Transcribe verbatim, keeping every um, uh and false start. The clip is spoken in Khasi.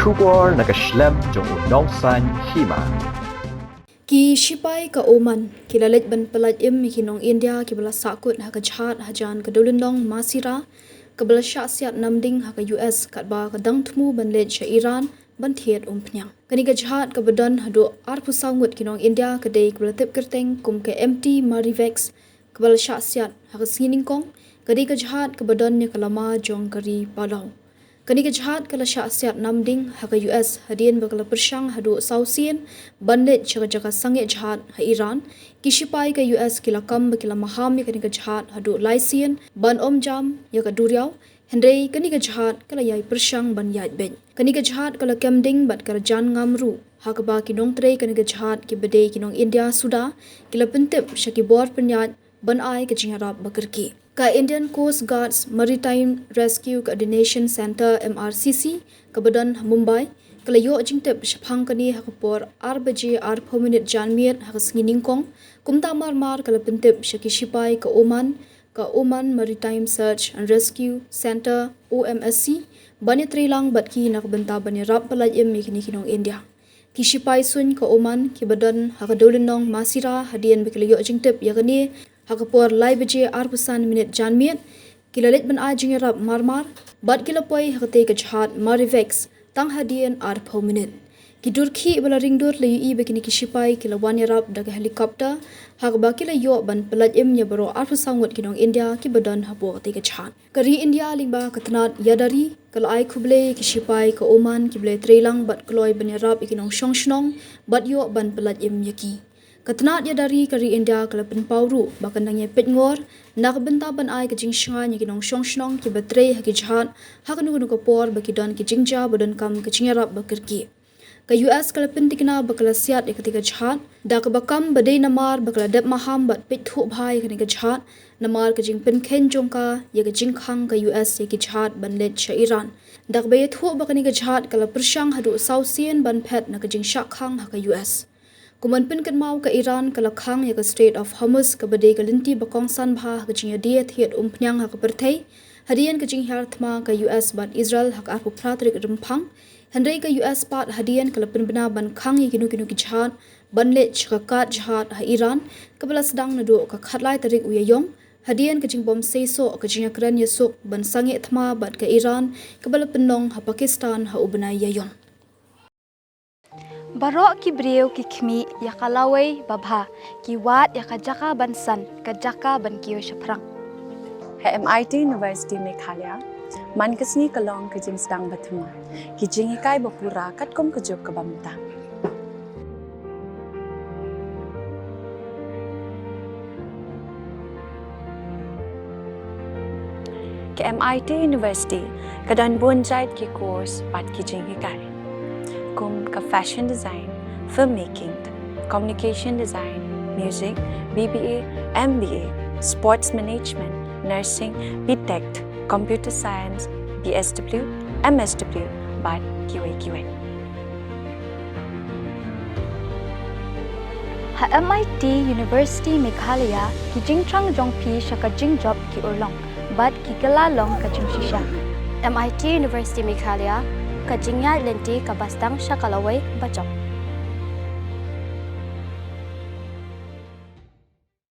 Khubor na ka shlem jong u nongsaiñ hima. Ki shipai ka Oman ki la leit ban pyllait im ïa ki nong India kiba la sahkut ha ka jhad hajan ka dewlynnong Masirah kaba la shah siat namding ha ka U S katba ka dang thmu ban leit sha Iran ban thied umphniang. Kane ka jhad kaba don haduh arphew saw ngut ki nong India ka dei kaba la tip kyrteng kum ka M T Marivex kaba la shah siat ha ka sngi nyngkong, ka dei ka jhad kaba don ïa ka lama jong ka ri Palau. Kane ka jhad ka la shah siat namding ha ka U S hadien ba ka la pyrshang haduh saw sien ban leit sha ka jaka sangeh jhad ha Iran. Ki shipai ka U S ki la kam ba ki la maham ïa kane ka jhad haduh lai sien ban ym jam ïa ka duriaw. Hynrei kane ka jhad ka la ïai pyrshang ban ïaid beit. Kane ka jhad ka la kem ding bad ka la jan ngam ruh, ha kaba ki nongtrei kane ka jhad kiba dei ki nong India suda ki la pyntip sha ki bor pynïaid ban ai ka jingïarap ba kyrkieh. Ka Indian Coast Guard's Maritime Rescue Coordination Centre, M R C C, kaba don ha Mumbai ka la ïoh jingtip shaphang kane ha ka por ar baje arphew minit janmiet ha ka sngi nyngkong. Kumta marmar ka la pyntip sha ki shipai ka Oman, ka Oman Maritime Search and Rescue Centre, O M S C, ban ïatreilang bad ki na ka bynta ban ïarap pyllait im ïa kine ki nong India. Ki shipai suiñ ka Oman kiba don ha ka dewlynnong Masirah hadien ba ki la ïoh jingtip ïa kane ha ka por lai baje arphew san minit janmiet, ki la leit ban ai jingïarap marmar bad ki la poi ha katei ka jhad Marivex tang hadien arphew minit. Ki dur khih ba la ring dur la ïohi ba kine ki shipai ki la wan ïarap da ka helicopter, ha kaba ki la ïoh ban pyllait im ïa baroh arphew saw ngut ki nong India kiba don hapoh katei ka jhad. Ka ri India lyngba ka tnat Yadari ka la ai khublei ïa ki shipai ka Oman kiba la ïatreilang bad kloi ban ïarap ïa ki nongshong shnong bad ïoh ban pyllait im ïa ki. Ka tnat Yadari ka ri India ka la pynpaw ruh ba kan dang ïa peit ngor na ka bynta ban ai ka jingshngaiñ ïa ki nongshong shnong kiba trei ha ki jhad ha kano kano ka por ba ki don ki jingjia ba donkam ka jingïarap ba kyrkieh. Ka U S ka la pyntikna ba ka la siat ïa katei ka jhad da kaba kam ba dei namar ba ka la dep maham bad peit thuh bha ïa kane ka jhad, namar ka jingpynkheiñ jong ka ïa ka jingkhang ka U S ïa ki jhad ban leit sha Iran. Da kaba ïathuh ba kane ka jhad ka la pyrshang haduh saw sien ban phet na ka jingshah khang ha ka U S. Kum ban pynkynmaw, ka Iran ka la khang ïa ka Strait of Hormuz kaba dei ka lynti ba kongsan bha ha ka jingïadie thied umphniang ha ka pyrthei hadien ka jinghiar thma ka U S bad Israel ha ka arphew phra tarik Rymphang. Hynrei ka U S pat hadien ka la pynbna ban khang ïa kino kino ki jhad ban leit sha ka kad jhad ha Iran kaba la sdang naduh ka khatlai tarik u Ïaïong, hadien ka jingbym seisoh ka jingïakren ïasuk ban sangeh thma bad ka Iran kaba la pynlong ha Pakistan ha u bnai Ïaïong. Baroh ki briew ki khmih ïa ka lawei babha, ki wad ïa ka jaka ban san, ka jaka ban kiew shaphrang. Ha M I T University Meghalaya, man ka sngi ka long ka jingsdang ba thymmai, ki jinghikai ba pura katkum ka juk kaba mynta. Ka M I T University ka don bun jait ki course bad ki jinghikai, kum ka fashion design, filmmaking, communication design, music, B B A, M B A, sports management, nursing, B Tech, computer science, B S W, M S W bad kiwei kiwei. Ha M I T University Meghalaya, ki jingthrang jong phi sha ka jingjop ki urlong bad ki kylla long ka jingshisha. M I T University Meghalaya, ka jingïaid lynti kaba sdang sha ka lawei bajop.